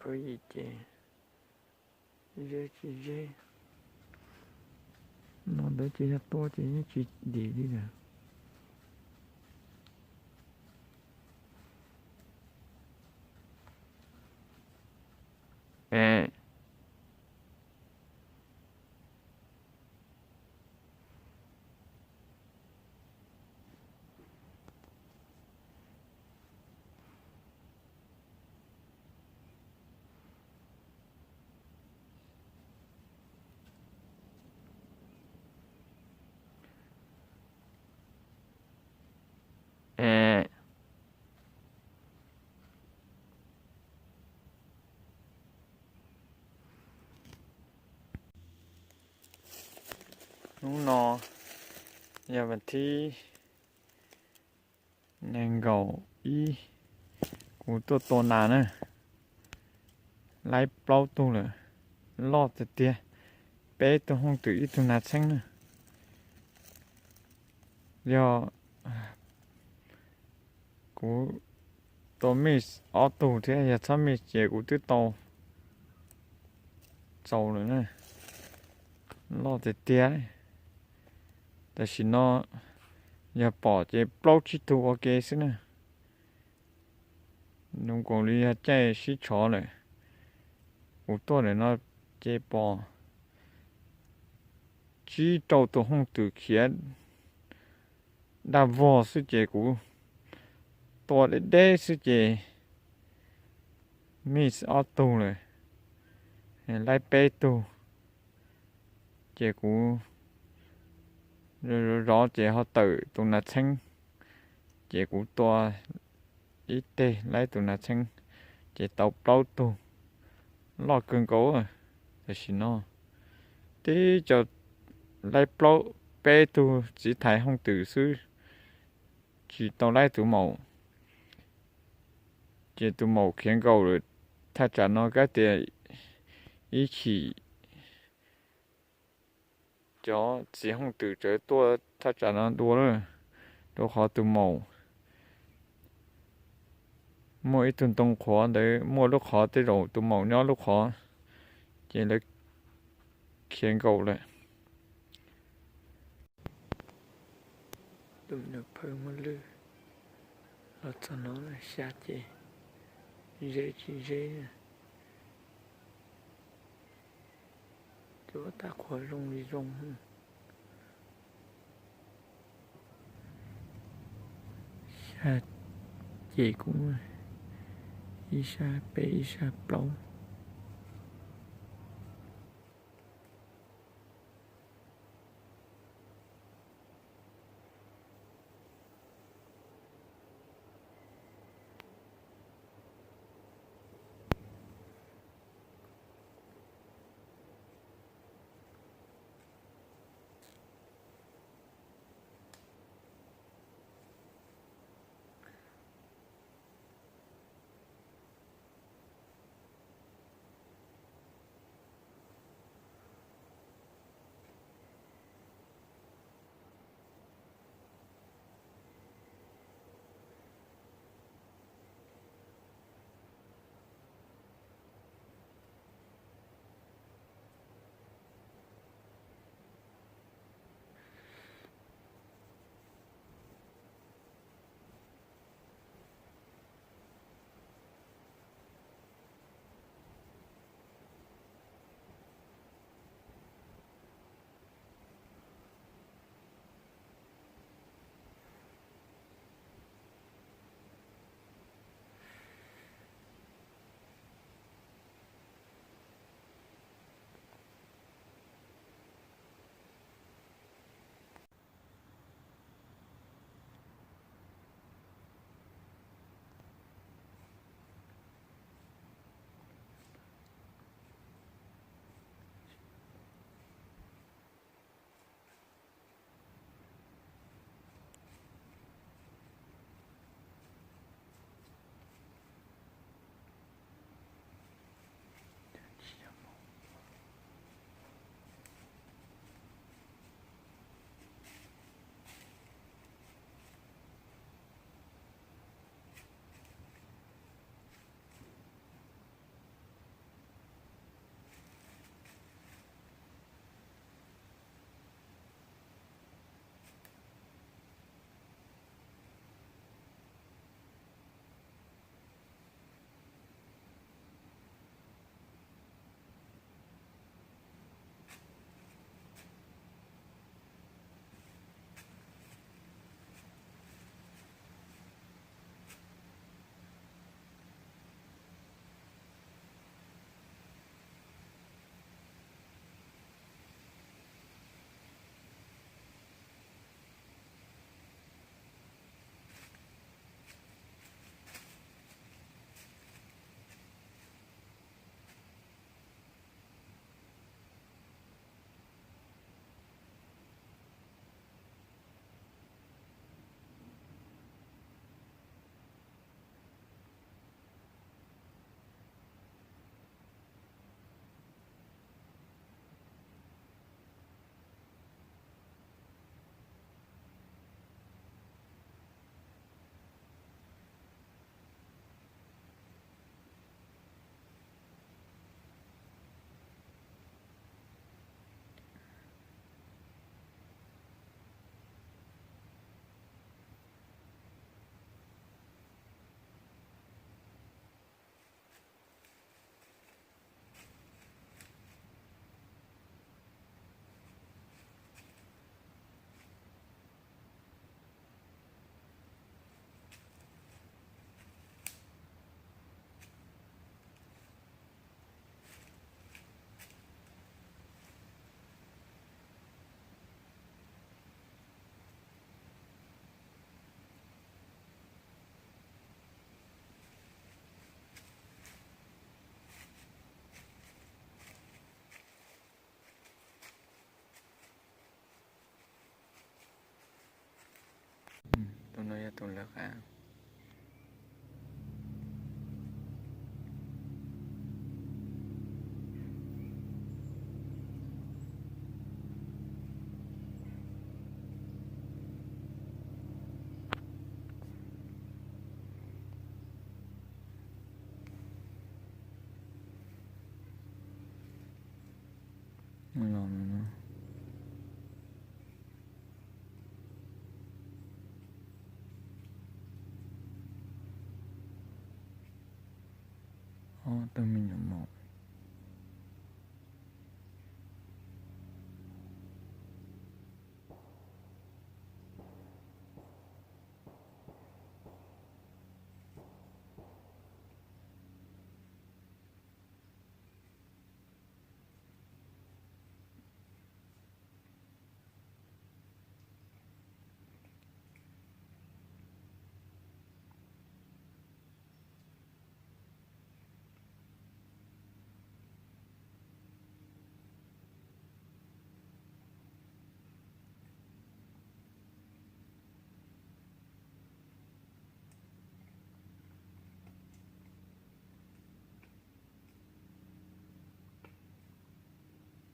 Pawg yim ces ze tsis ze. No ntawd ces yog tua ces yeej tsis dim li lawm. Hnub no yog vas thib nees nkaum ib, kuv tuaj tua nas na, laib plaub tug lawm, loj tiag tiag, peb tug hooj twm ib tug nas txheeb na. Yog kuv tua mix ob tug thiab, yog txhob mix ces kuv twb tau txaus lawm na, loj tiag tiag. Tam sim no yog pom ces plaub tsib tug ua ke xwb na. Nws nkaus li yog caij sib tshov lawm. Kuv tuaj ntawm no ces pom tsib rau tus hooj twm khiav daj vog xwb ces kuv tua deb deb xwb ces miss ob tug lawm, laib peb tug. Ces kuv zov zov ces ho tawm tus nas txheeb, ces kuv tua ib teg laib tus nas txheeb, ces tau plaub tug, loj kawg nkaus. Tam sim no tib co laib plaub peb tug txiv thais hooj twm xwb, tsis tau laib tus maum. Ces tus maum khiav nkaum lawm, thaj tsam no kab tias ib chim cov txiv hooj twm tseem tuaj thaj tsam no dua lawm, rau qhov tus maum muaj ib tug ntoo qhuav ntawd, muaj lub qhov tej zaum tus maum nyob lub qhov, ces lawv khiav nkaum lawm. Tus me nyuam phawj muaj lwj los txog no xya ces ze tsis ze, cuab tag qhuav zoo li zoo. Xya ces kuv ib sab peb ib sab plaub. tus lawv qab. Los no. Ob tug me nyuam maum.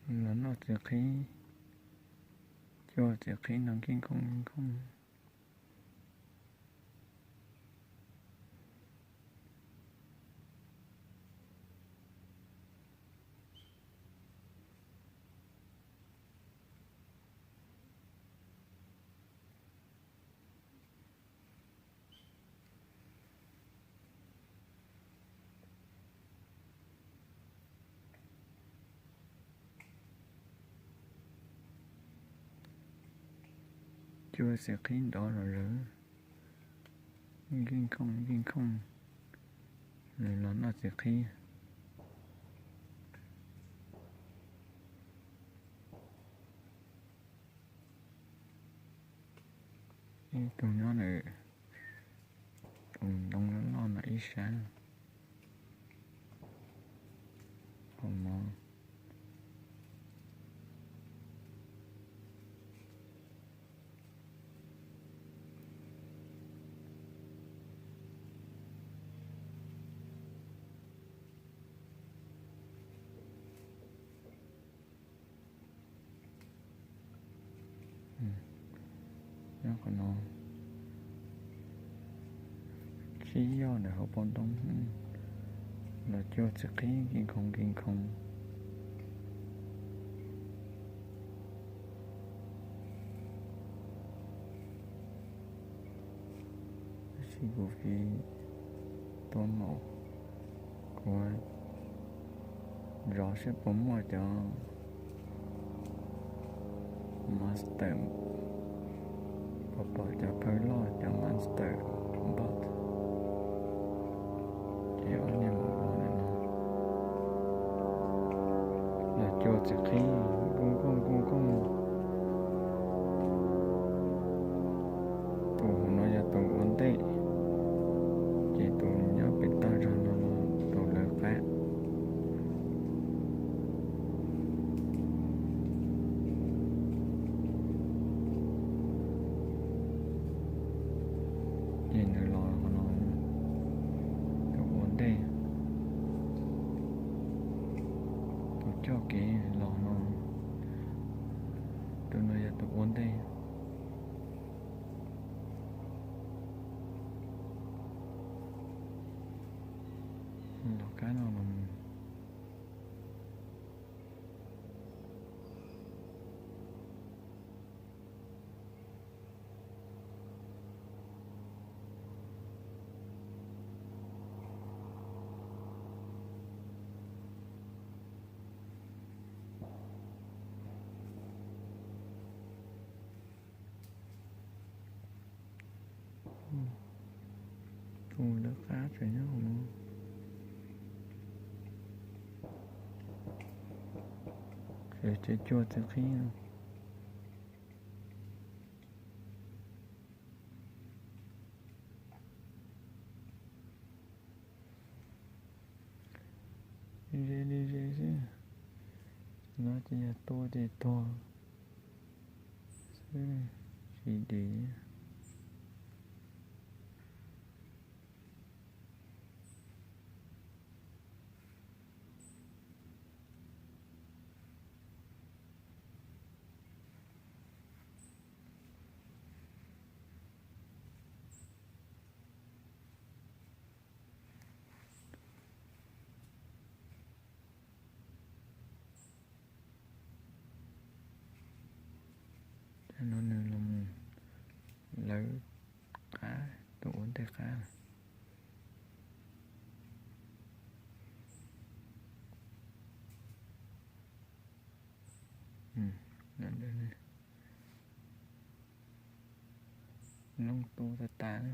Los noj txiv qhib, cua txiv qhib no nkij nkhooj nkij nkhooj. Cua txiv qhib nrov los lawm, nkij nkhooj nkij nkhooj, los noj txiv qhib. Ib tug nyob ntawm tus ntoo loj loj no ib sab. Hauv no. Nyob qhov no, sib yoj ntawm hauv paus ntoo, los cua txiv qhib nkij nkhoov nkij nkhoov. Tab sis kuv fiv tua maum, kuv zov seb puas muaj cov monster, puas pom cov phaw loj cov monster bot. Ces ob niag maum ua ntawm no los cua txiv qhib nkooj nkooj nkooj nkooj. Tus hauv no yog tus ua ntej, ces tus nyob pem toj zog no tus lawv qab. Ces nws los no, tus ua ntej, tus coj kev los no, tus no yog tus ua ntej. Los kab no los mus, tus lawv qab tseem nyob hauv no, tseem cua txiv qhib no. Ze li ze xwb, no ces yog tua ces tuag xwb, tsis dim. No nws los mus lawv qab, tus ua ntej qab. Loob tu tas tas na.